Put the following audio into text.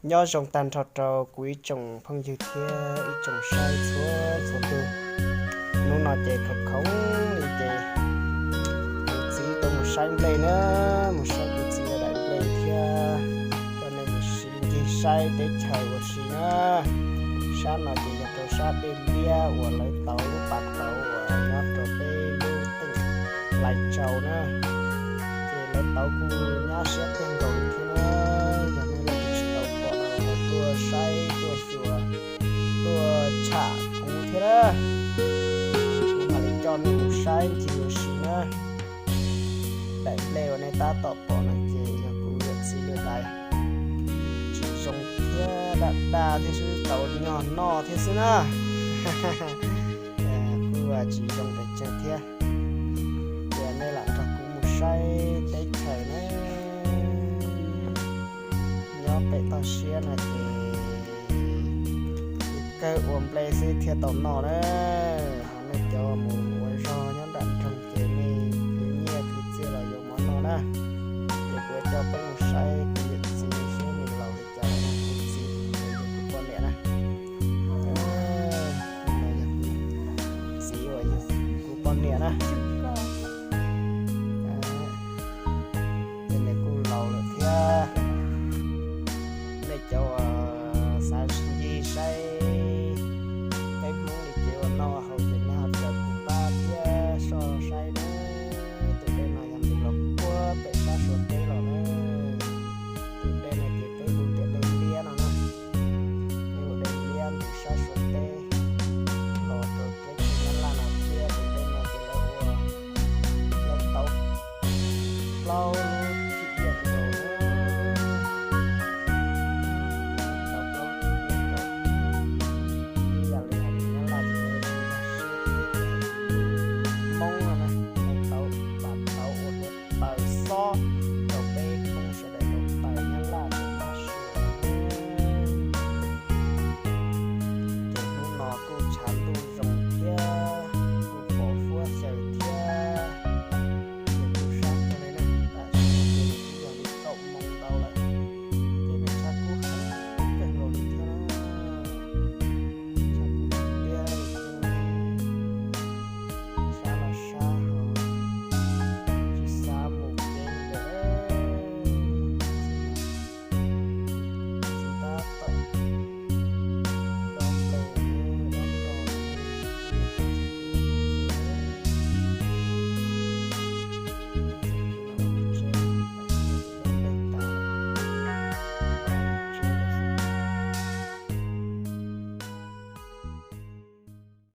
Nyob zoo tag nrho rau kuv ib tsoom phooj ywg thiab ib tsoom saib txhua txhua tus. Hnub no ces khoom khoom li ces kuv txiv tuaj mus saib nplej na, mus saib kuv txiv daim nplej thiab coj nej mus ncig saib teb chaws ua si na. Sab no ces yog rau sab dej liab uas lawv tauv lub pas tauv uas nyob rau peb lub teej Lais Tsau na. Ces lawv tauv kuj nyab siab kawg nkaus li thiab na. Yog nej leej twg tsis tau pom no los tuaj saib tuaj xyuas tuaj tsham kuv thiab na. Kuv mam li coj nej mus saib ncig ua si na. Daim nplej uas nej tab tom pom no ces yog kuv yawm txiv lawv daim, tsis zoo thiab daj daj thiab xwb, tau nyog noj thiab xwb na. Kuj tsis zoo pes tsawg thiab. Ces nej lam nrog kuv mus saib teb chaws na. Nyob pem toj siab no ces kawg ua nplej xwb thiaj tau noj na. Ho nej cov mus ua zog nyob nram nroog ces nej khwv nyiaj khwv txiaj los yuav mov noj na. Ces kuv coj peb mus saib